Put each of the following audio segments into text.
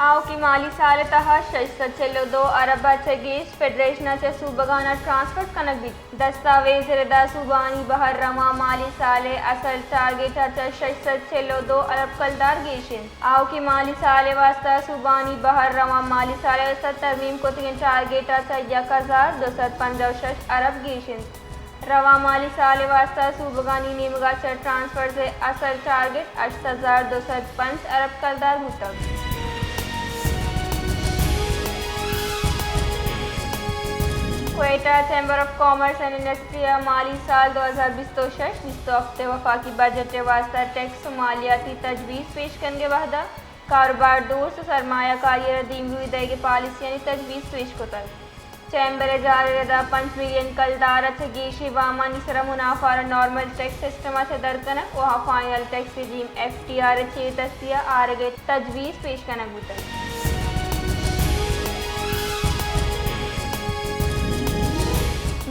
آؤکیں مالی سال ءِ تہا شش سد چل ءُ دو ارب ءَ چہ گیش فیڈریشن ءَ چہ صوبگان ءَ ٹرانسفر کنگ بیت۔ دستاویز ءِ ردا صوبانی بہر رواں مالی سال ءِ اصل ٹارگٹ ءَ چہ شش سد چل ءُ دو ارب کلدار گیش انت۔ آؤکیں مالی سال ءِ واستہ صوبانی بہر رواں مالی سال ءِ واستہ ترمیم کتگیں ٹارگٹ ءَ چہ یک ہزار دو سد پنجاہ ءُ شش ارب گیش انت۔ رواں مالی سال ءِ واستہ صوبگانی نیمگ ءَ چہ ٹرانسفرز ءِ اصل ٹارگٹ ہشت ہزار دو سد پنچ ارب کلدار بوتگ۔ Quetta chamber of commerce and industry ءَ مالی سال دو ہزار بیست ءُ شش بیست ءُ ہپت ءِ وفاقی بجٹ ءِ واستہ ٹیکس ءُ مالیاتی تجویز پیش کنگ ءِ وہد ءَ کاروبار دوست ءُ سرمایہ کاری ءَ را دیمروئی دئیگ ءِ پالیسیانی تجویز پیش کتگ۔ چیمبر ءِ جار ءِ ردا پنچ ملین کلدار ءَ چہ گیشیں وامانی سرا منافع ءَ را نارمل ٹیکس سسٹم ءَ چہ در کنگ ءُ فائنل ٹیکس رجیم، ایف ٹی آر، ءِ چیر دستی ءَ آرگ ءِ تجویز پیش کنگ بوتگ۔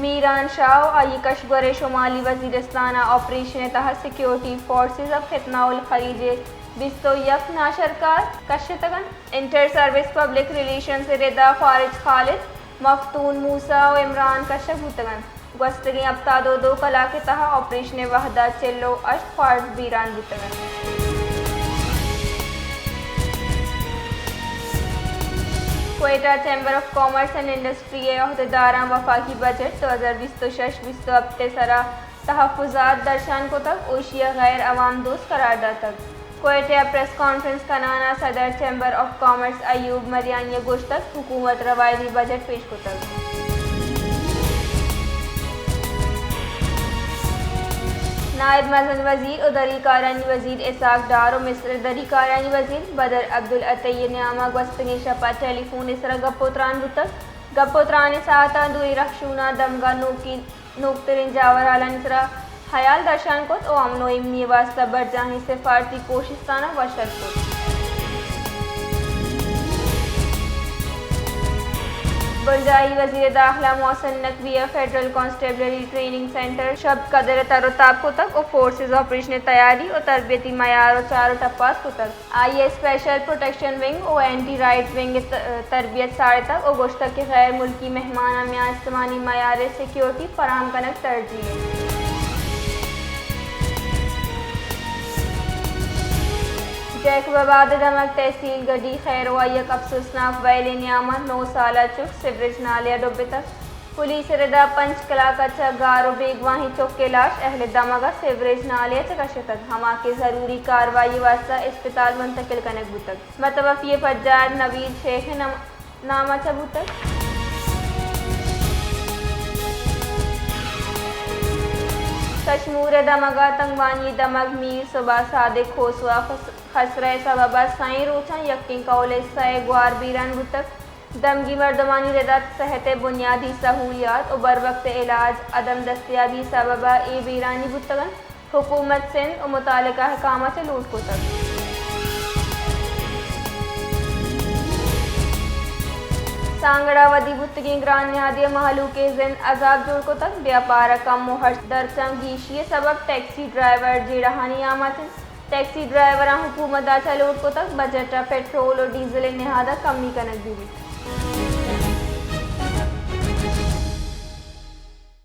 میران شاہ ءُ آئی ءِ کشگور ءِ شمالی وزیرستان ءَ آپریشن ءِ تہا سیکیورٹی فورسز آف ختنہ الخلیج ءِ بیست ءُ یک ناشرکار کشتگ انت۔ انٹر سروس پبلک ریلیشنز ءِ ردا خارج خالد، مفتون موسی ءُ عمران کشگ بوتگ انت۔ گوستگیں ہپتاد ءُ دو کلاک ءِ تہا آپریشن ءِ وہدا چل ءُ ہشت خوارز بیران بوتگ انت۔ Quetta chamber of commerce and industry ءِ عہدیداراں وفاقی بجٹ دو ہزار بیست ءُ شش بیست ءُ ہپت ءِ سرا تحفظات درشان کتگ ءُ ایشی ءَ غیر عوام دوست قرار داتگ۔ کوئٹہ ءَ پریس کانفرنس کنان ءَ صدر چیمبر آف کامرس ایوب مریانی ءَ گوشتگ، حکومت روایتی بجٹ پیش کتگ۔ نائب مزن وزیر ءُ دری کارانی وزیر اسحاق ڈار ءُ مصر ءِ دری کارانی وزیر بدر عبدالعطی ءِ نیام ءَ گوستگیں شپ ءَ ٹیلی فون ءِ سرا گپ ءُ تران بوتگ۔ گپ ءُ تران ءِ ساعتاں دوئیں رہشوناں دمگ ءِ نوکیں نوکتریں جاورھالانی سرا ہیال درشان کت ءُ امن ءُ ایمنی ءِ واستہ برجاہیں سفارتی کوشستاناں وش اتک کت۔ بنجاہی وزیر داخلہ محسن نقوی ءَ فیڈرل کانسٹیبلری ٹریننگ سینٹر شپ قدر ءَ تر ءُ تاب کتگ ءُ فورسز آپریشن ءِ تیاری ءُ تربیتی معیار ءَ چار ءُ ٹپاس کتگ۔ آئی ءَ اسپیشل پروٹیکشن ونگ ءُ اینٹی رائٹ ونگ ءِ ت-، تربیت ساڑتگ ءُ گوشتگ کہ غیر ملکی مہماناں میان استمانی معیار ءِ سیکیورٹی فراہم کنگ ترجیح انت۔ جیکب آباد ءِ دمگ تحصیل گڈی خیروا یک افسوسناک وئیلے نیام ءَ نو سالہ چک سیوریج نالے ءَ ڈبتگ۔ پولیس ءِ ردا پنچ کلاک ءَ چہ گار ءُ بیگواہیں چک ءِ لاش اہل دمگ ءَ سیوریج نالے ءَ چہ کشتگ، ہما کہ ضروری کاروائی ءِ واستہ اسپتال منتقل کنگ بوتگ۔ متوفی ءِ پجار نوید شیخ ءِ نام، نام ءَ چہ بوتگ۔ کشمور ءِ دمگ ءَ تنگوانی دمگ میر صبح صادق کھوسو ءِ خس-، خسرہ ءِ سبب ءَ سئیں روچاں یکیں کہول ءِ سئے گوار بیران بوتگ۔ دمگی مردمانی ردا صحت ءِ بنیادی سہولیات ءُ بروقت علاج عدم دستیابی ءِ سبب ءَ اے بیرانی بوتگ انت۔ حکومت سندھ ءُ متعلقہ حکام ءَ چہ لوٹ کتگ۔ سانگڑا ودی بوتگیں گران نہادی ءَ مہلوک ءِ زند عذاب جوڑ کتگ۔ بیاپار ءَ کم ءُ ہرچ درچاں گیشی ءِ سبب ٹیکسی ڈرائیور جیڑہانی آماچ انت۔ ٹیکسی ڈرائیوراں حکومت ءَ چہ لوٹ کتگ، بجٹ ءَ پٹرول ءُ ڈیزل ءِ نہاد ءَ کمی کنگ بہ بیت۔